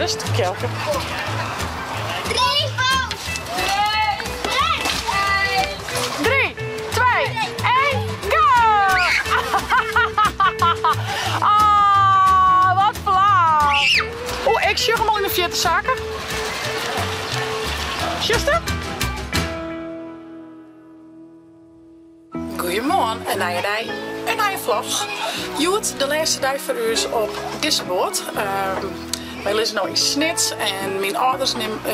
dat is toch Jelke. 3, 2, 1, go! Ah, wat flauw. Oeh, ik sjoch him al yn de fierte, Sake. Sjochst him? Goeiemoarn, in nije dei, in nije vlog. Hjoed de lêste dei foar ús op dizze boat. Wy lizze no yn Snits en myn âlders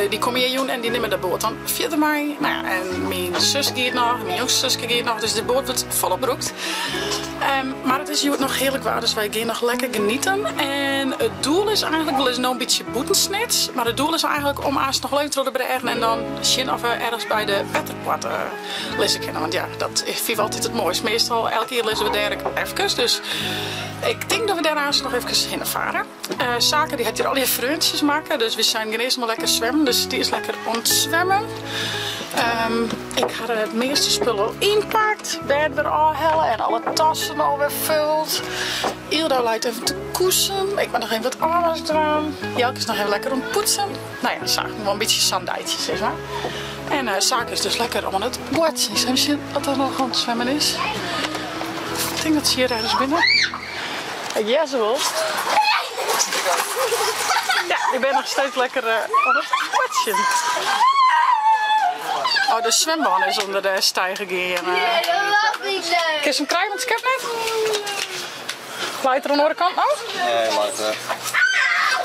dy komme hjir jûn en dy nimme de boat dan fierder mei. No ja, en myn sus giet noch, myn jongste suske giet noch, dus de boat wurdt folop brûkt. Mar it is hjoed noch hearlik waar, dus wy gean noch lekker genieten. En it doel is eigenlik, we lizze no in bytsje bûten Snits, mar it doel is eigenlik om aanst noch even troch de brêgen en dan sjen oft we ergens by de wetterpoarte lizze kinne. Want ja, dat fyn ik altyd it moaist. Meastal elk jier lizze we dêr ek efkes, dus ik tink dat we dêr aanst noch efkes hinne fare. Sake dy hat hjir allegear freontsjes makke, dus wy seinen gean earst mar lekker swimmen. Dus dy is lekker oan it swimmen. Ik ha it measte spul al ynpakt, bêd wer ôfhelle en alle tassen alwer fuld. Ylda leit even te koesen. Ik moat noch even wat ôfwask dwaan. Jelke is noch even lekker oan it poetsen. No ja, sa, gewoan in bytsje sa'n deitsje sis mar. En Sake is dus lekker oan it boartsjen. Even sjen oft er noch oan it swimmen is. Ik tink dat se hjir ergens binne. Ik hear se wol. Ja, dy binne noch steeds lekker oan it boartsjen. Oh, de swimbân is ûnder de steiger gien. Nee, dat was niet leuk. Kinst him krije met skep net? Leit er oan de oare kant no? Nee, leit er.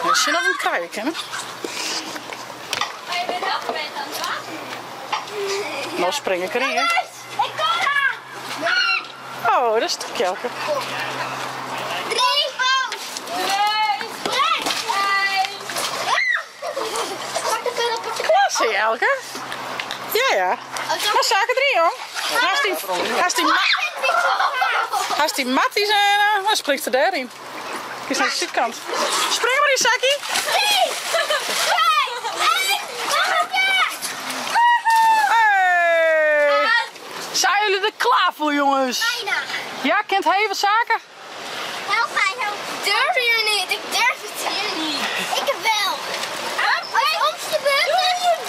Even sjen oft we him krije kinne. No spring ik deryn, hè. Ik kom eraan! Oh, dat is toch Jelke. 3, 2, 1. Pak de pil, pak de Klasse, Jelke. Ja, ja. No, Sake deryn, jong. Hast dyn, hast dyn matties en dan springst der dêryn. Kies nei de sydkant. Spring mar yn, Sakkie! 3, 2, 1, Hey! Zijn jullie er klaar voor, jongens? Bijna. Ja, kent hij even zaken? Help mij, help. Ik durf hier niet. Ik durf het hier niet. Ik wel. Als ons de beurt is.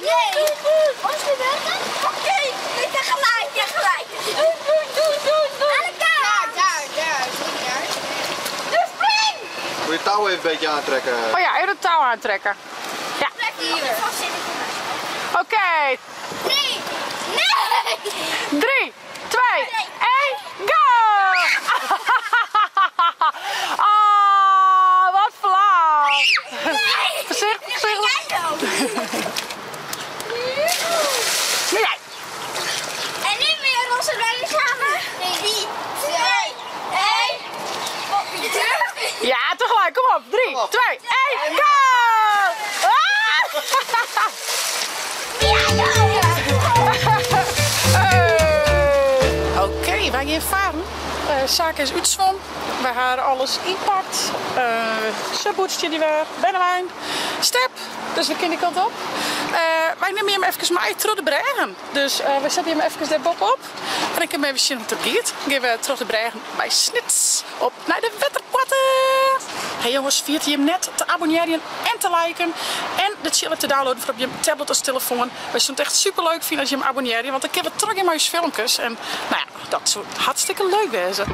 Nee. Ons de beurt is. Oké. Nee, tegelijk, tegelijk. Doe, doe, doe, doe, doe. Aan elkaar. Daar, daar, daar. Daar. Doe spring! Moet je het touw even een beetje aantrekken? Oh ja, even het touw aantrekken. Ja. Blijf hier. Oké. 3. Nee! 3, 2, 1, go! Ah, wat flauw. Nee! Voorzichtig, voorzichtig. Jij dan? Nu jij. En nu weer onze rennen samen. 3, 2, 1. Ik durf niet. Ja, tegelijk. Kom op. 3, Kom op. 2, 1, go! Ah! Ja, ja, ja. Hey. Oké, wij gaan varen. Sake is útswom. Wy ha alles ynpakt. Subboetsje die wer, bennewijn, step. Dus we kinne die kant op. Wy nimme jim efkes mei troch de brêgen. Dus wy sette jim efkes dêr boppe-op. En dan kinne we even sjen hoe't it giet. Dan gean we troch de brêgen by Snits op nei de wetterpoarte. Hey jongens, ferjit jim net te abonnearjen en te liken. En de chiller te downloaden foar op jim tablet as telefoan. Wy soene it echt super leuk fine as jim abonnearje, want dan kinne we trochgean mei ús filmkes. En no ja, dat soe hartstikke leuk wêze.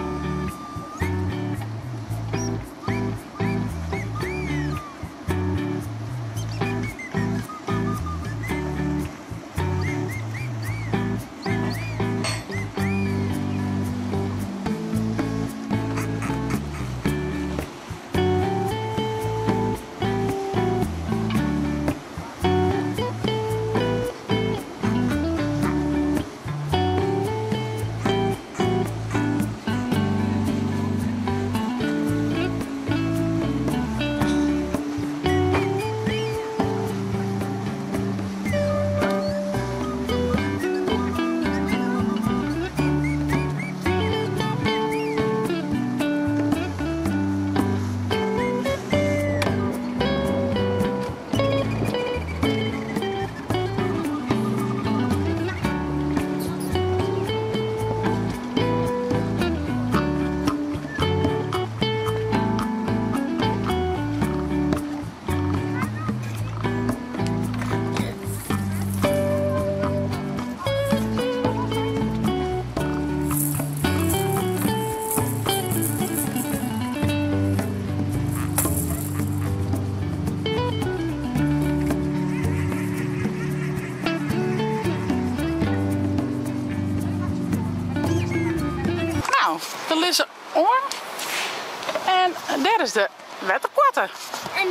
Dêr is de wetterpoarte.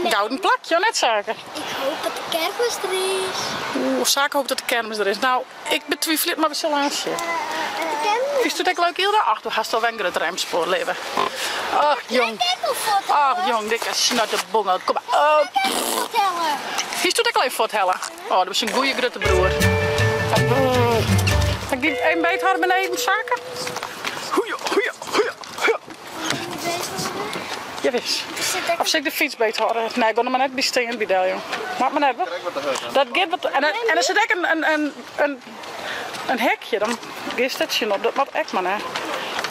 Gouden plakje, of net Sake? Ik hoop dat de kermis der is. Oeh, Sake hopet dat de kermis der is. Nou, ik betwivelje it, mar we sille aanst sjen. Fynst it ek leuk, Ylda? Ach, do hast al wer in grut remspoar, leave. Ach, jong. Ach, jong, dikke snottebongel. Kom mar. Oh. Fynst it ek al even fuorthelle? Oh, do bist in goeie grutte broer. Moat ik dy even beethâlde beneden, Sake? Hoeja, hoeja, hoeja, hoeja. Jawis. Of sil ik de fyts beethâlde? Nee, gean der mar net by stean by del, jong. Moat mar net, hoor. Dat giet wat. En, en der sit ek in hekje, dan giest net tsjin op. Dat moat ek mar net.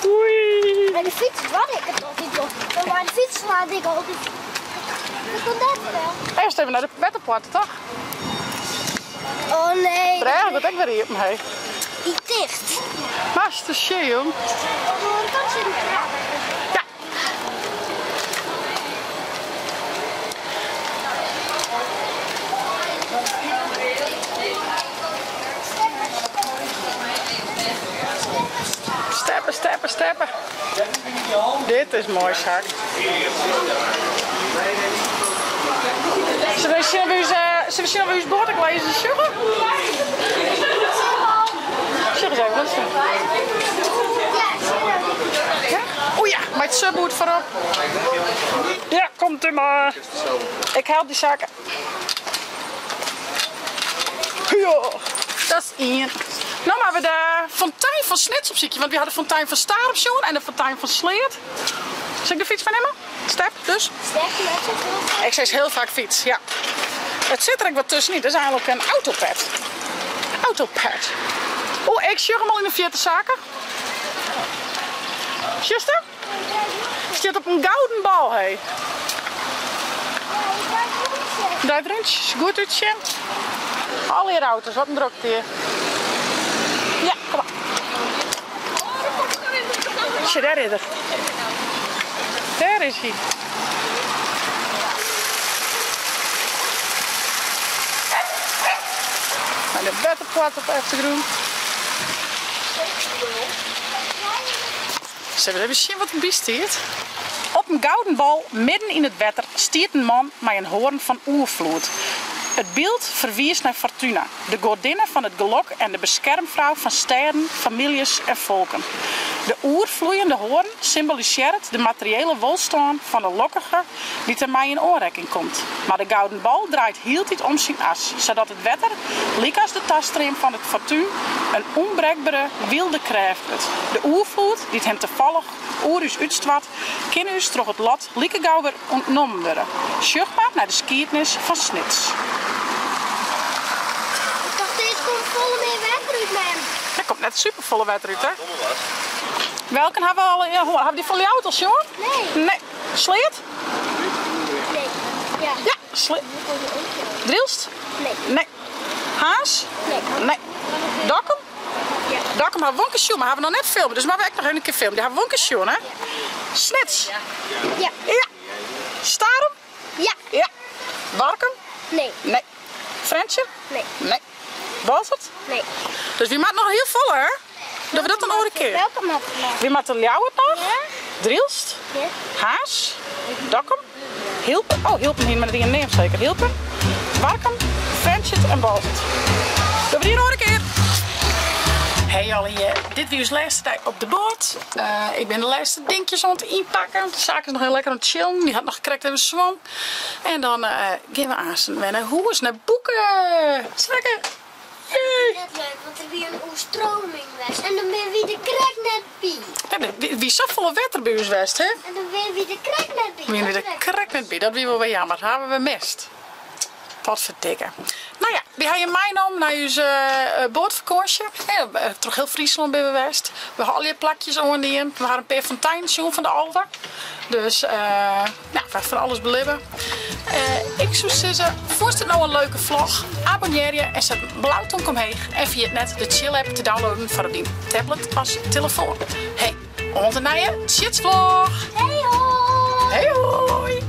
Oei. By de fyts doar ik it altyd wol. Mar mei de fyts laat ik altyd. Dat komt net wel. Earst even nei de wetterpoarte, toch? Oh nee. Brêge giet ek wer iepen, hé. Die ticht. Master sjen, jong. Op de oare kant sit in trap. Ja. Steppen, steppen, steppen. Dit is moai, Saak. Sille we sjen of we sille we sjen of we ús boat ek lizzen sjogge? Sjoch ris even, wat is dat? Ja? O ja, mei it supboerd foarop. Ja, komt u mar. Ik help dy Sake. Ja, dat is ien. No moatte we de fontein fan Snits opsykje, want wy ha de fontein fan Starum sjoen en de fontein fan Sleat. Sil ik de fyts meinimme? Step, dus. Ik sis hiel faak fyts, ja. It sit der ek wat tuskenyn, it is eigenlik in autoped. Autoped. O, ik sjoch him al yn de fierte, Sake. Sjochst him? Stiet op in gouden bal, hé. Draait rûntsjes, goed útsjen. Allegear auto's, wat in drokte hjir. Ja, kom mar. Sjoch, dêr is er. Dêr is hy. Mei de wetterpoarte op de eftergrûn. Sille we even sjen wat derby stiet? Op in gouden bal midden yn it wetter stiet in man mei in hoarn fan oerfloed. It byld ferwiist nei Fortuna, de goadinne fan it gelok en de beskermfrou fan stêden, famyljes en folken. De oerfloeiende hoarn symbolisearret de materiële wolstân fan 'e lokkige dy't dermei yn oanrekking komt. Mar de gouden bal draait hieltyd om syn as, sadat it wetter, lykas de tastream fan it fortún, in ûnbrekbere, wylde krêft wurdt. De oerfloed, dy't him tafallich oer ús útstoart, kin ús troch it lot likegau wer ûntnommen wurde. Sjoch mar nei de skiednis fan Snits. Ik tocht earst komt folle mear wetter út mem. Der komt net superfolle wetter út hè. Welken hawwe we al, hawwe we dy fan Ljouwert al sjoen? Nee. Nee. Sleat? Nee. Ja. Ja, Sleat. Drylst? Nee. Nee. Harns? Nee. Nee. Dokkum? Ja. Dokkum hawwe we wol in kear sjoen, mar hawwe we noch net filme. Dus moatte we ek noch even in kear filme. Dy hawwe we wol in kear sjoen, hè? Snits? Ja. Ja. Starum? Ja. Ja. Warkum? Nee. Nee. Frjentsjer? Nee. Nee. Boalsert? Nee. Dus wy moatte noch hiel folle, hè? Dogge we dat dan oare kear? Welke moatte we noch? Wy moatte Ljouwert noch, Ja. Drylst, Ja. Harns, Dokkum, Hylpen, oh Hylpen hiene we net ien neamd seker, Hylpen, Warkum, Frjentsjer en Boalsert. Dogge we dy in oare kear. Hey allegear, dit wie ús lêste dei op de boat. Ik bin de lêste dinkjes oan it ynpakken. De Sake is noch hiel lekker oan it chillen, dy hat noch krekt even swom. En dan gean we aansten wer nei hûs, nei Boeke. Sake! Dat is net leuk, want der wie in oerstroming west en dan binne wy der krekt net by. Ja, der wie safolle wetter by ús west, hè? En dan binne wy der krekt net by. Wiene wy der krekt net by, dat wie wol wer jammer. Hawwe we mist. Potferdikke. No ja, wy ha jim meinommen nei ús boatfakânsje. Troch hiel Fryslân binne we west. We ha allegear plakjes oandien. We ha in pear fonteinen sjoen fan de Alde. Dus ja, we ha fan alles belibbe. Ik soe sizze, fûnst it no in leuke vlog? Abonnearje en set in blau tomke omheech. En ferjit net de Tsjil app te downloaden foar op dyn tablet as telefoan. Hey, oant de nije Tsjitsvlog! Hey hoi! Hey hoi!